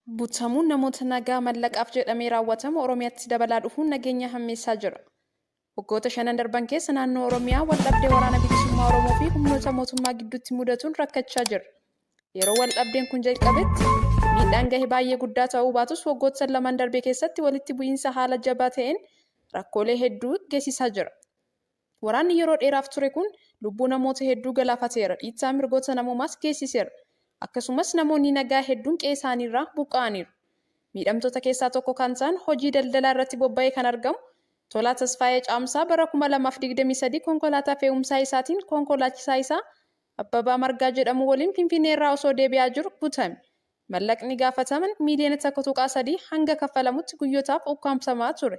Butamuun namoota nagaa mallaqaaf jedhamee raawwatamu Oromiyaatti dabalaa dhufuun nageenya hammeessaa jira. Waggoota shanan darban keessa naannoo Oromiyaa waldhabdee Waraana Bilisummaa Oromoo fi humnoota mootummaa gidduutti mudatuun rakkachaa jirra. Yeroo waldhabdeen kun jalqabetti miidhaan gahe baay'ee guddaa ta'uu baatus waggoottan lamaan darbe keessatti walitti bu'iinsa haala jabaa ta'een rakkoolee hedduu geessisaa jira. Waraanni yeroo dheeraaf ture kun lubbuu namoota hedduu galaafateera, dhiittaa mirgoota namoomaas geessiseera. Akkasumas namoonni nagaa hedduun qe'ee isaaniirraa buqqa'aniiru. Miidhamtoota keessaa tokko kan ta'an hojii daldalaa irratti bobba'ee kan argamu Tolaa Tasfaayee Caamsaa bara 2023 konkolaataa fe'umsaa isaatiin konkolaachisaa isaa Abbabaa Margaa jedhamu waliin Finfinneerraa osoo deebi'aa jiru butame. Mallaqni gaafataman miiliyoona 1.3 hanga kaffalamutti guyyootaaf ukkaamsamaa ture.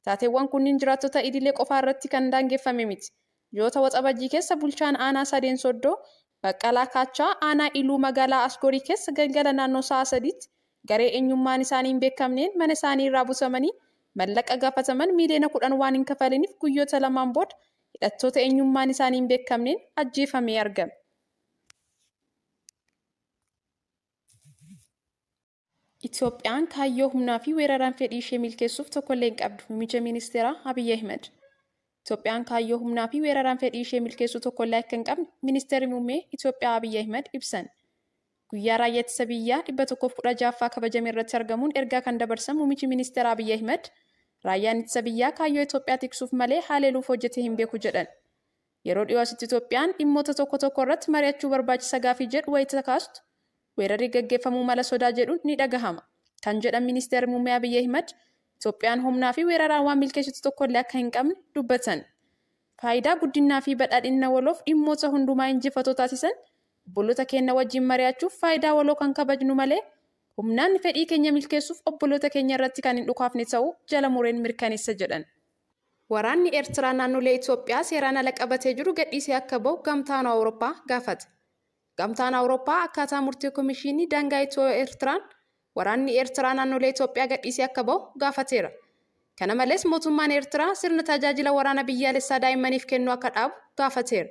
Taateewwan kunniin jiraattota idilee qofaa irratti kan daangeffame miti. Ji'oota Waxabajjii keessa bulchaan aanaa Sadeen Soddoo Baqqalaa Kaachaa aanaa Iluu magaalaa Asgorii keessa galgala naannoo sa'a 3tti garee eenyummaan isaanii hin beekamneen mana isaanii irraa butamanii mallaqa gaafataman miiliyoona 10 waan hin kafaliniif guyyoota lamaan booda hidhattoota eenyummaan isaanii hin beekamneen ajjeefamee argame. Itoophiyaan kaayyoo humnaa fi weeraraan fedhii ishee milkeessuuf tokkollee hin qabdu, Muummicha Ministeeraa Abiy Ahimad. Itoophiyaan kaayyoo humnaa fi weeraraan fedhii ishee milkeessuu tokkollee akka hin qabne Ministeerri Muummee Itoophiyaa Abiy Ahimad ibsan. Guyyaa Raayyaa Ittisa Biyyaa 116ffaa kabajame irratti argamuun ergaa kan dabarsan Muummichi Ministeeraa Abiy Ahimad, Raayyaan Ittisa Biyyaa kaayyoo Itoophiyaa tiksuuf malee haleeluuf hojjetee hin beeku jedhan. Yeroo dhiyoo asitti Itoophiyaan dhimmoota tokko tokko irratti mari'achuu barbaachisa gaaffii jedhu wayita kaastu, weerarri gaggeeffamuu mala sodaa jedhu ni dhagahama, kan jedhan Ministeerri Muummee Abiy Ahimad, Itoophiyaan humnaa fi weeraraan waan milkeessitu tokkollee akka hin qabne dubbatan. Faayidaa guddinnaa fi badhaadhinna waloof dhimmoota hundumaa injifatoo taasisan obboloota keenna wajjin mari'achuuf faayidaa waloo kan kabajnu malee humnaan fedhii keenya milkeessuuf obboloota keenya irratti kan hin dhukaafne ta'uu jala mureen mirkaneessa jedhan. Waraanni Eertiraa naannolee Itoophiyaa seeraan ala qabatee jiru gadhiisee akka bahu Gamtaan Awurooppaa gaafate. Gamtaan Awurooppaa akkaataa murtee Komishiinii daangaa Itiyoo-Eertiraan waraanni Eertiraa naannolee Itoophiyaa gadhiisee akka bahu gaafateera. Kana malees mootummaan Eertiraa sirna tajaajila waraana biyyaalessaa daa'immaniif kennu akka dhaabu gaafateera.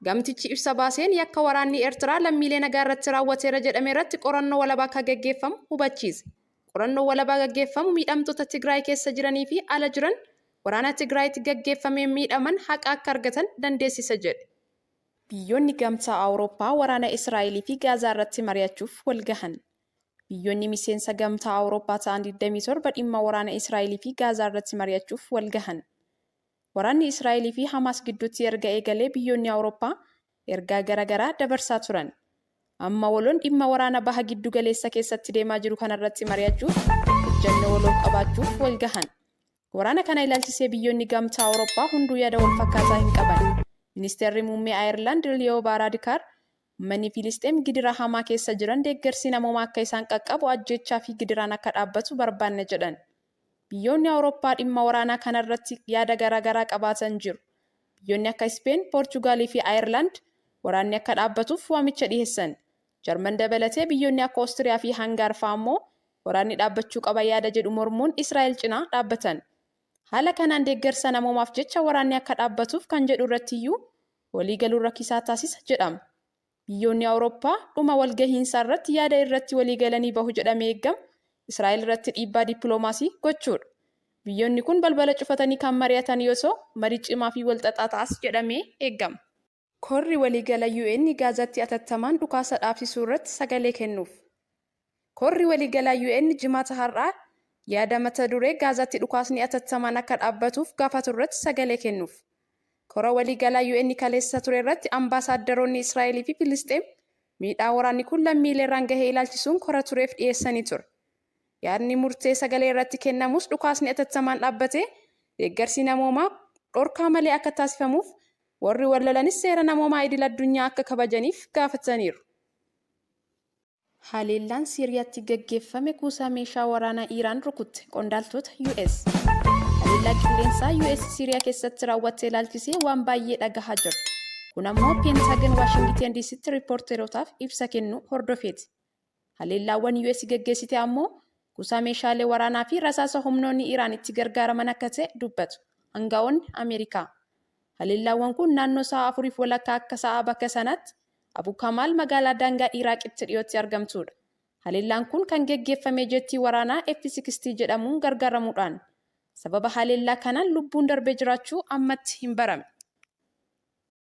Gamtichi ibsa baaseen yakka waraanni Eertiraa lammiilee nagaa irratti raawwateera jedhame irratti qorannoo walabaa akka gaggeeffamu hubachiise. Qorannoo walabaa gaggeeffamu miidhamtoota Tigraay keessa jiranii fi ala jiran waraana Tigraayitti gaggeeffameen miidhaman haqa akka argatan dandeessisa jedhe. Biyyoonni Gamtaa Awurooppaa waraana Israa'elii fi Gaazaa irratti mari'achuuf walgahan. Biyyoonni miseensa Gamtaa Awurooppaa ta'an 27 dhimma waraana Israa'elii fi Gaazaa irratti mari'achuuf walgahan. Waraanni Israa'elii fi Hamaas gidduutti erga eegalee biyyoonni Awurooppaa ergaa gara garaa dabarsaa turan. Amma waloon dhimma waraana Baha Giddu Galeessa keessatti deemaa jiru kanarratti mari'achuuf ejjannoo waloo qabaachuuf walgahan. Waraana kana ilaalchisee biyyoonni Gamtaa Awurooppaa hunduu yaada walfakkaataa hin qaban. Ministeerri Muummee Ayerlaand Liyoo Vaaraadikaar ummanni Fiilisxeem gidiraa hamaa keessa jiran deeggarsi namoomaa akka isaan qaqqabu ajjeechaa fi gidiraan akka dhaabbatu barbaanna jedhan. Biyyoonni Awurooppaa dhimma waraanaa kanarratti yaada garaa garaa qabaatan jiru. Biyyoonni akka Ispeen, Poorchugaalii fi Ayerlaand waraanni akka dhaabbatuuf waamicha dhiheessan. Jarman dabalatee biyyoonni akka Ostiriyaa fi Hangaar fa'aa ammoo waraanni dhaabbachuu qaba yaada jedhu mormuun Israa'el cinaa dhaabbatan. Haala kanaan deeggarsa namoomaaf jecha waraanni akka dhaabbatuuf kan jedhu irrattiyyuu waliigaluun rakkisaa taasisa jedhama. Biyyoonni Awurooppaa dhuma walgahiinsaa irratti yaada irratti waliigalanii bahu jedhamee eegamu Israa'el irratti dhiibbaa dippiloomaasii gochuudha. Biyyoonni kun balbala cufatanii kan mari'atan yoo ta'u, marii cimaa fi walxaxaa ta'as jedhamee eegama. Korri Waliigala UN Gaazaatti atattamaan dhukaasa dhaabsisuu irratti sagalee kennuuf. Korri Waliigalaa UN Jimaata har'aa yaada mata duree Gaazaatti dhukaasni atattamaan akka dhaabbatuuf gaafatu irratti sagalee kennuuf. Kora Waliigalaa UN kaleessa ture irratti ambaasaaddaroonni Israa'elii fi Filisxeem miidhaa waraanni kun lammiileerraan gahe ilaalchisuun kora tureef dhiyeessanii ture. Yaadni murtee sagalee irratti kennamus dhukaasni atattamaan dhaabbatee deeggarsi namoomaa dhorkaa malee akka taasifamuuf warri wal lolanis seera namoomaa idil-addunyaa akka kabajaniif gaafataniiru. Haleellaan Siiriyaatti gaggeeffame kuusaa meeshaa waraanaa Iraan rukutte, Qondaaltota US. Haleellaa qilleensaa US Siiriyaa keessatti raawwatte ilaalchisee waan baayyee dhagahaa jirra. Kun ammoo Peentaagan Waashingiteen DCtti rippoorterootaaf ibsa kennuu hordofeeti. Haleellaawwan US gaggeessite ammoo kuusaa meeshaalee waraanaa fi rasaasa humnoonni Iraan itti gargaaraman akka ta'e dubbatu angaa'onni Ameerikaa. Haleellaawwan kun naannoo sa'a afuriif walakkaa akka sa'aa bakka sanaatti Abu Kamaal magaalaa daangaa Iraaqitti dhiyootti argamtuudha. Haleellaan kun kan geggeeffame jettii waraanaa F-16 jedhamuun gargaaramuudhaan. Sababa haleellaa kanaan lubbuun darbee jiraachuu ammatti hin baramne.